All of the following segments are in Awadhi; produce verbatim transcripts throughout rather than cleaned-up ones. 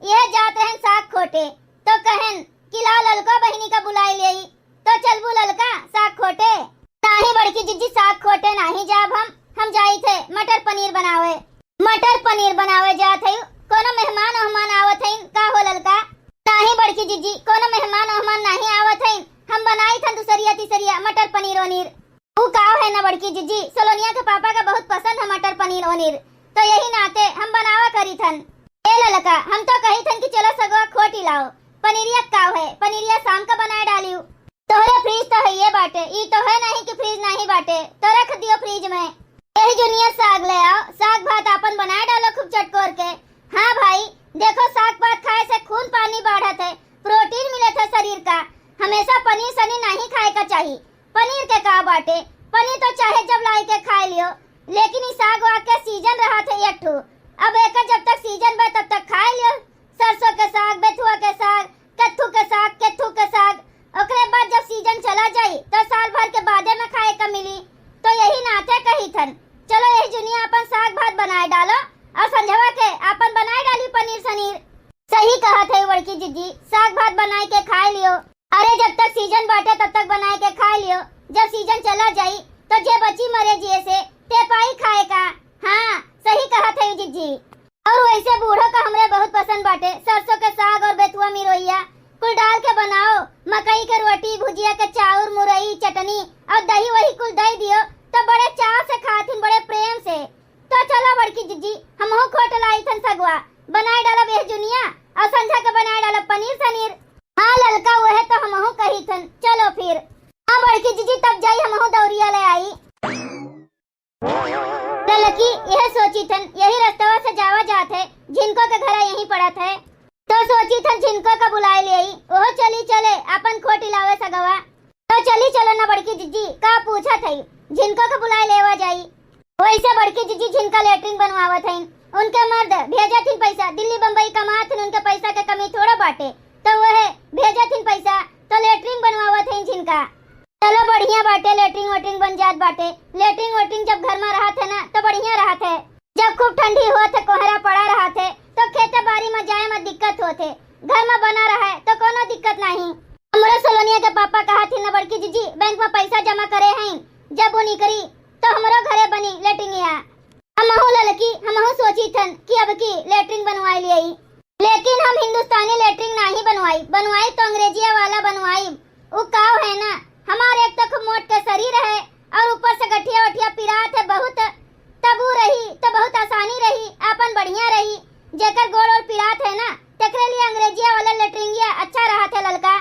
यह जात रहन साग खोटे, तो कहन कि लाओ ललको बहिनी का बुलाई लेई, तो चलबू ललका साग खोटे? नाहीं बड़की जिज्जी, साग खोटे नाहीं जाब हम, हम जाई थे मटर पनीर बनावे। मटर पनीर बनावे जात हई, कोनो मेहमान ओहमान आवत हईन का हो ललका? नाहीं बड़की जिज्जी, कोनो मेहमान ओहमान नाहीं आवत हईन, हम बनाई थन दुसरिया तीसरिया मटर पनीर ओनीर। ऊ काव है ना बड़की जिज्जी, सलोनिया के पापा का बहुत पसंद है मटर पनीर ओनीर, तो यही नाते हम बनावा करी थन। ए ललका, हम तो कही थन कि चलो सगवा खोटी लाओ, पनीरिया काव है, पनीरिया शाम का बनाए डालियो। तोहरे फ्रिज तो हइये बाटे, ई तो है नहीं कि फ्रिज नहीं बाटे, तो रख दियो फ्रिज में। एही जुनिया साग ले आओ, साग भात आपन बनाए डालो खूब चटकोर के। हाँ भाई, देखो साग भात खाए से खून पानी बढ़त है, प्रोटीन मिलत है शरीर का। हमेशा पनीर सनीर नहीं खाए का चाही। पनीर के का बाटे, पनीर तो चाहे जब लाई के खाए लियो, लेकिन ई साग वाग के सीजन रहत है एक ठो। अब एकर जब तक सीजन बा तब तक खाए लियो, सरसों के साग, बेथुआ के साग, कत्थू के साग, केथू के साग। ओकरे बाद जब सीजन चला जाई, तो साल भर के बादे में खाए का मिली। तो यही नाते कही थन, चलो यही जुनिया अपन साग भात बनाए डालो और संझवा के अपन बनाए डाली पनीर सनीर। सही कहत है बड़की जिज्जी, साग भात बनाए के खाए लियो। अरे जब तक सीजन बाटे तब तक बनाए के खाए लियो, जब सीजन चला जाई तो जे बची मरे जिए से ते पाई खाए का। हाँ, सही कहत है जिज्जी। और वैसे बूढ़ो का हमरे बहुत पसंद बाटे, सरसों के साग और बेथुआ मिरोइया कुल डाल के बनाओ, मकई के रोटी, भुजिया के चाउर, मुरई, चटनी और दही वही कुल दे दियो, तो बड़े चाव से खाथिन, बड़े प्रेम से। तो चलो बड़की जिज्जी, हमहू खोट लाई थन सगवा, बनाए डालब यह जुनिया और संझा के बनाए डालब पनीर सनीर। हाँ ललका, वहे तो हमहू कही थन, चलो फिर। हाँ बड़की जिज्जी, तब जाई हमहू दौरिया ले आई। ललकी यह सोची थन, यही रस्तवा से जावा जात है, झिनको के घरा यहीं पड़त है। तो सोची थन झिनको का बुलाए ले आई, ओहो चली चले, अपन खोटी लावे सगवा। तो चली चलो ना बड़की जिज्जी, का पूछत है, झिनको का बुलाए लेवा जाई। वैसे बड़की जिज्जी झिनका लेटरिन बनवावत हईन, उनके मर्द भेजत हिन पैसा, दिल्ली बम्बई कमात हिन, उनके पैसा के कमी थोड़ा बाटे, तो वह भेजत हिन पैसा, तो लेटरिन बनवावत हईन झिनका। चलो बढ़िया बाटे, लेटरिन वेटरिन बन जात बाटे। लेटरिन वेटरिन जब घर में रहत है ना तो बढ़िया रहत है। जब खूब ठंडी होत है, कोहरा पड़ा रहत है, तो खेते बारी में जाए में दिक्कत होत है। घर में बना रहे तो कोनो दिक्कत नहीं। हमरो सलोनिया के पापा कहत ही ना बड़की जिज्जी बैंक में पैसा जमा करे हैं, जब वो निकरी तो हमरो घरे बनी लेटरिंगिया। हमहू ललकी, हमहू सोची थन कि अब की लेटरिन बनवाई लियाई, लेकिन हम हिंदुस्तानी लेटरिन नाही बनवाई, बनवाई तो अंग्रेजिया वाला बनवाई। उ काव है ना, हमार एक तो खूब मोट के शरीर है और ऊपर से गठिया वठिया पिरात है बहुत, तब उ रही तो बहुत आसानी रही, आपन बढ़िया रही। जेकर गोड़ ओड़ पिरात है ना, तेकरे लिए अंग्रेजिया वाला लेटरिंगिया अच्छा रहत है ललका।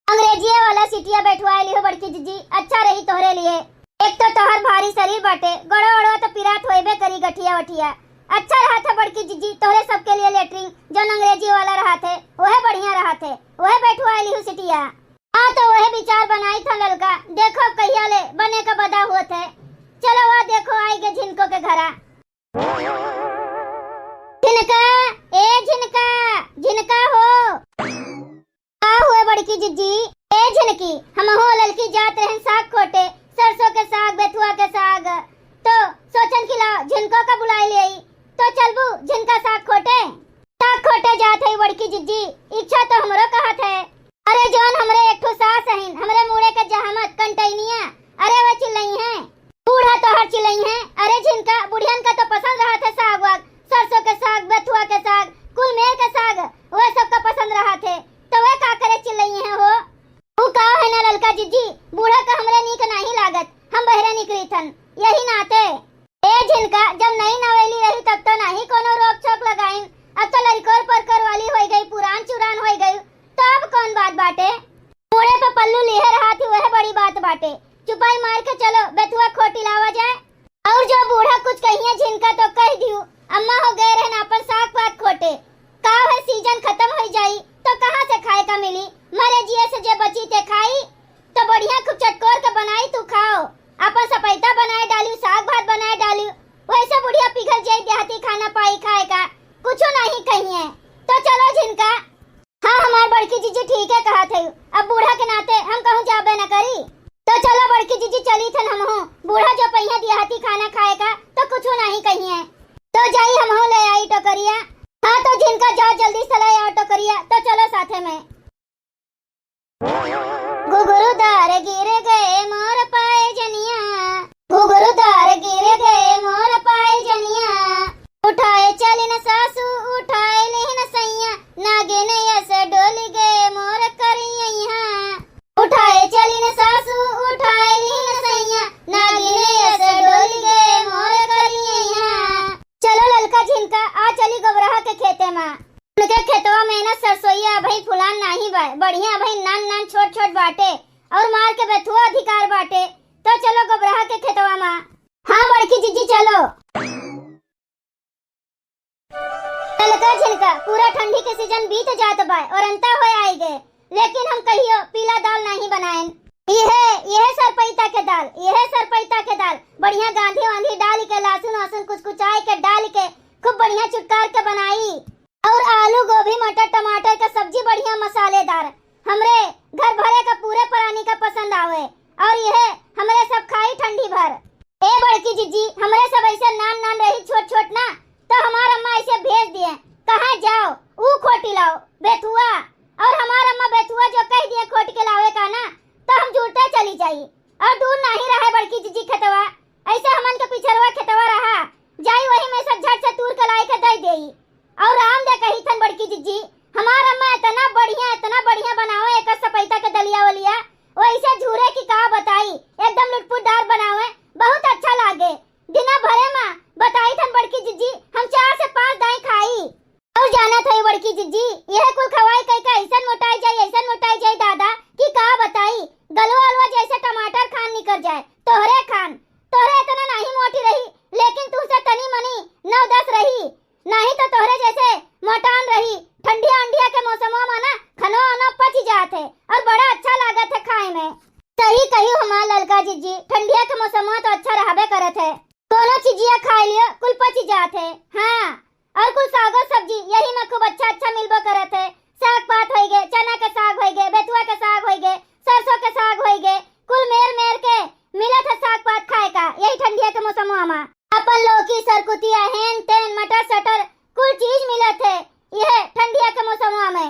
अंग्रेजिया वाला सीटिया बैठवाए लिहो बड़की जिज्जी, अच्छा रही तोहरे लिए। एक तो तोहर भारी शरीर बाटे, गोड़वा ओड़वा तो पिरात होइबे करी गठिया वठिया। अच्छा रहत है बड़की जिज्जी, तोहरे सबके लिए लेटरिन जौन अंग्रेजी वाला रहत है, वह बढ़िया रहत है, वह बैठवाए लिहो सीटिया। हाँ तो वह विचार बनाई था ललका, देखो कहिया ले बने का बदा होत है। चलो वह देखो आई गे झिनको के घरा। झिनका, ए झिनका, झिनका हो। का हुए बड़की जिज्जी? ए झिनकी, हमहू ललकी जात रहन साग खोटे, सरसों के साग, बेथुआ के साग। तो सोचन कि लाओ झिनको का बुलाई लेई। तो चलबू झिनका साग खोटे? साग खोटे जात है बड़की जिज्जी, इच्छा तो हमरो कहत है। अरे जौन हमरे एक ठो सास हईन, हमरे मुड़े के जहामत कंटैनिया, अरे वह चिल्लई हैं। बूढ़ा तोहर चिल्लई हैं। अरे झिनका, बुढ़ियन का तो पसंद रहत है साग वाग, सरसों के साग, बथुआ के साग, कुल मेर के साग, वह सबका पसंद रहत है, तो वह का करे चिल्लई हैं हो? ऊ का है ना ललका जिज्जी, बूढ़ा का हमरे नीक नाही लागत, हम बहरे निकरी थन, यही नाते। ए झिनका, जब नई नवेली रही तब तो नाही कोनो रोक छोक लगाइन, अब तो लरिकोर परकोर वाली होई गई, पुरान चुरान होई गई, तो अब कौन बात बाटे? मुड़े पे पल्लू लिहे रहा थी, वह बड़ी बात बाटे। चुपाई मार के चलो, बेथुआ खोटी लावा जाए। और जो बूढ़ा कुछ कहिए झिनका तो कह दियो, अम्मा हो गए रहन आपन साग पात खोटे। का है सीजन खत्म हो जाई तो कहाँ से खाए का मिली? मरे जिए से जे बची ते खाई, तो बढ़िया खूब चटकोर के बनाई तू खाओ। आपन सपैता बनाए डाली, साग भात बनाए डाली, वैसे बुढ़िया पिघल जाई देहाती खाना पाई खाए का, कुछ नहीं कहिए। तो चलो झिनका। हाँ, हमार बड़की जिज्जी ठीके कहत है, अब बूढ़ा के नाते हम कहूँ जाबे न करी। तो चलो बड़की जिज्जी, चली थन हमहू, बूढ़ा जो पहिया देहाती खाना खाए का, तो कुछो नाही कहिए। तो जाई हमहू ले आई टोकरिया। हाँ तो झिनका जाओ जल्दी से ले आओ टोकरिया, तो चलो साथे में। घुघुरुदार गिर गए मोर पायजनिया, घुघुरुदार गिर गए मोर पायजनिया। उठाए चलिन सासू, उठाए लिहिन सैया, नागिन यस डोलि गए मोर करियैया। उठाए चलिन सासू, उठाए लिहिन सैया, नागिन यस डोलि गए मोर करियैया। चलो ललका झिनका, आ चली गोबरहा के खेते मा। उनके खेतवा में ना सरसोईया अभई फुलान नाहीं बा, बढ़िया अभई नान नान छोट छोट बाटे, और मार के बेथुआ अधिकार बाटे। तो चलो गोबरहा के खेतवा मा। हाँ बड़की जिज्जी चलो। ललका झिनका, पूरा ठंडी के सीजन बीत जात बा और अंता होए आई गए, लेकिन हम कहियो पीला दाल नाहीं बनाएन। इहे, इहे सरपैता के दाल, इहे सरपैता के दाल, बढ़िया गांधी वांधी डाल के, लहसुन वहसुन कुचकुचाए के डाल के, खूब बढ़िया चुटकार के बनाई। और आलू, गोभी, मटर, टमाटर का सब्जी बढ़िया मसालेदार, हमरे घर भरे का पूरे प्राणी का पसंद आवे। और यह हमरे सब खाई ठंडी भर। ए बड़की जिज्जी, हमरे सब ऐसे नान नान रही छोट छोट ना, तो हमार अम्मा ऐसे भेज दिए, कहाँ जाओ, ऊ खोटी लाओ, बेथुआ। और हमार अम्मा बेथुआ जो कह दिए खोट के लावे का ना, तो हम जुड़ते चली जाई। और दूर नाहीं रहे बड़की जिज्जी खेतवा, ऐसे हमन के पिछरवा खेतवा रहा, जाई वही में से झट से तूर के लाई के दे देई। और राम दे कही थन बड़की जिज्जी, हमार अम्मा इतना बढ़िया, इतना बढ़िया बनावे एकर सपैता के दलिया वलिया, वैसे झूरे की का बताई, एकदम लुटपुटदार बनावे, बहुत अच्छा लागे। दिना भरे मा बताई थन बड़की जिज्जी, हम चार से पाँच दाई खाई। और जानत हई बड़की जिज्जी, यह कुल खवाई कई का ऐसन मोटाई जाई, ऐसन मोटाई जाई दादा, कि का बताई, गलवा अलवा जैसे टमाटर खान निकर जाए। तोहरे खान, तोहरे इतना नाहीं मोटी रही, लेकिन तुहसे तनी मनी नौ दस रही, नाहीं तो तोहरे जैसे मोटान रही। ठंडिया अंडिया के मौसमवा मा ना खनो अनो पच जात है और बड़ा अच्छा लागत है खाए में। सही कही हमार ललका जिज्जी, ठंडिया के मौसमवा तो अच्छा रहबे करत है, कोनो चीजिया खाए लियो कुल पच जात है। हाँ, और कुल सागो सब्जी यही में खूब अच्छा अच्छा मिलबो करत है। साग पात होइगे, चना के साग होइगे, बेथुआ के साग होइगे, सरसों के साग होइगे, कुल मेर मेर के मिलत है साग पात खाए का यही ठंडिया के मौसमवा मा। अपन लौकी, सरकुतिया, हेन तेन, मटर सटर, कुल चीज मिलत है यह ठंडिया के मौसमवा में।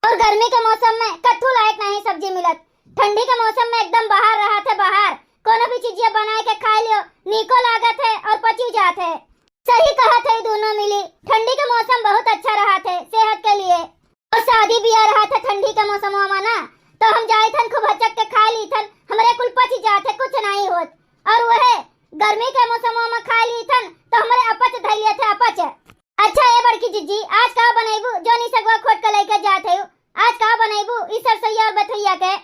और गर्मी के मौसम में कथू लायक नाहीं सब्जी मिलत। ठंडी के मौसम में एकदम बहार रहत है, बहार। कोनो भी चीजिया बनाए के खाए लियो, नीको लागत है और पची जात है। सही कहत है, ई दोनों मिली। ठंडी के मौसम बहुत अच्छा रहत है सेहत के लिए। और शादी बियाह रहत है ठंडी के मौसमवा मा ना, तो हम जाइथन खूब हचक के खाए लीथन, हमरे कुल पच जात है, कुछ नाहीं होत। और वह गर्मी के मौसमवा मा खाए लीथन तो हमरे अपच धइ लेत है, अपच। अच्छा ए बड़की जिज्जी, आज का बनैबू? जौन ई सगवा खोट के लइके जात है, आज का बनैबू ई सरसैया और बथैया के?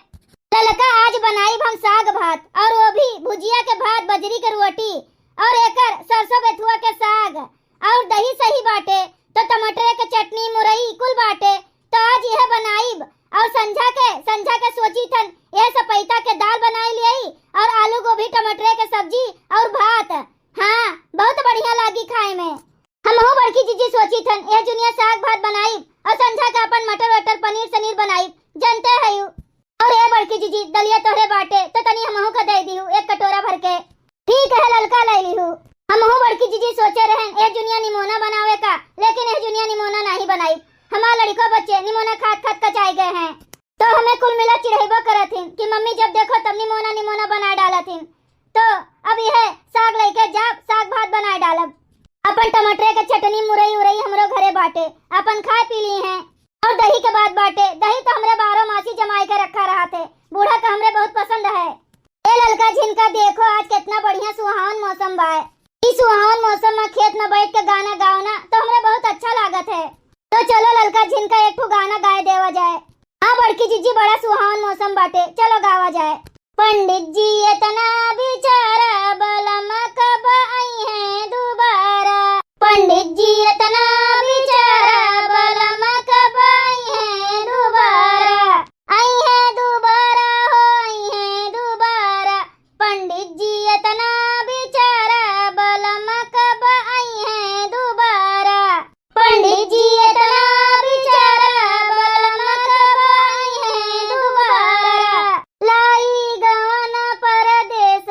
ललका, आज बनाइब हम साग भात और वो भी भुजिया के भात, बजरी के रोटी और एकर सरसों बेथुआ के साग और दही सही बाटे, तो टमाटर के चटनी, मुरई कुल बाटे, तो आज यह बनाइब। और संझा के, संझा के सोची थन यह सपैता के दाल बनाई लियाई और आलू गोभी टमाटर के सब्जी और भात। हाँ, बहुत बढ़िया लागी खाए में। हमहू बड़की जिज्जी सोची थन, यह जुनिया साग भात बनाइब और संझा के अपन मटर वटर पनीर सनीर बनाइब, जानते है यू। और ए बड़की जिज्जी, दलिया तोहरे बाटे, तो तनी हमहू का दे दिहू एक कटोरा भर के। ठीक है, ललका ले लिहू। हमहू बड़की जिज्जी सोचे रहन, ए जुनिया निमोना बनावे का, लेकिन ए जुनिया निमोना नाहीं बनाइब। हमार लड़िको बच्चे निमोना खात खात कचाई गए हैं, तो हमें कुल मिला चिढ़ैबो करत हिन कि मम्मी जब देखो तब निमोना निमोना बनाए डालत हिन। तो अब यह साग लइके जाब, साग भात बनाए डालब। अपन टमाटर के चटनी, मुरई उरई हमरो घरे बाटे, अपन खाए पी ली हैं। और दही के बात बाटे, दही तो हमरे बारह मासी जमाए के रखा रहत है, बूढ़ा का हमरे बहुत पसंद है। ए ललका झिनका, देखो आज कितना बढ़िया सुहावन मौसम बाय। ई सुहावन मौसम में खेत में बैठ के गाना गाओ ना, तो हमरे बहुत अच्छा लागत है। तो चलो ललका झिनका, एक ठो गाना गाए देवा जाए। हाँ बड़की जिज्जी, बड़ा सुहावन मौसम बाटे, चलो गावा जाए। पंडित जी एतना बिचारा, बलमा कब अइहें दुबारा। पंडित जी एतना बिचारा, बलमा कब अइहें दुबारा। अइहें दुबारा हो, अइहें दुबारा। पंडित जी एतना बिचारा, बलमा कब अइहें दुबारा। पंडित जी एतना बिचारा, बलमा कब अइहें दुबारा। लाई गवन परदेस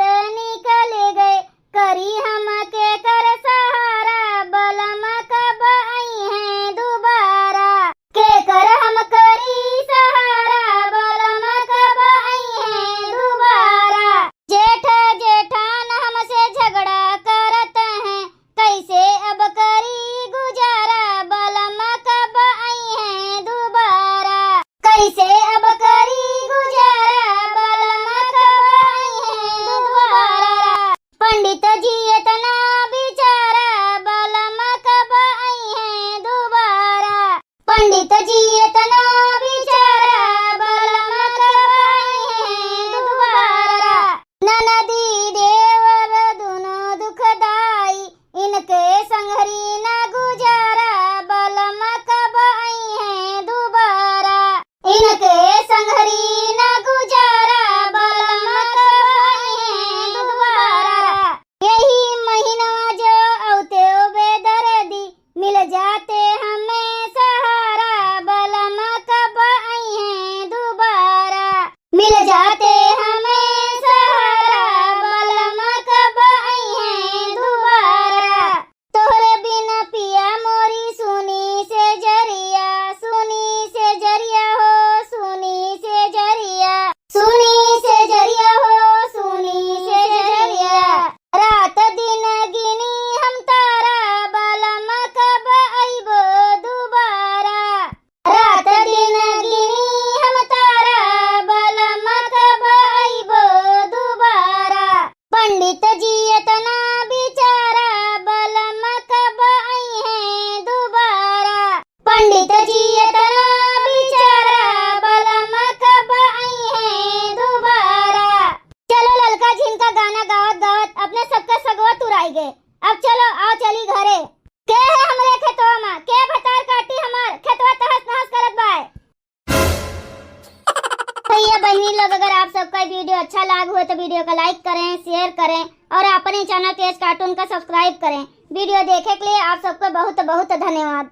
अच्छा लाग हुए तो video का like करें, share करें और अपने channel के इस cartoon का subscribe करें। Video देखे के लिए आप सबको बहुत बहुत धन्यवाद।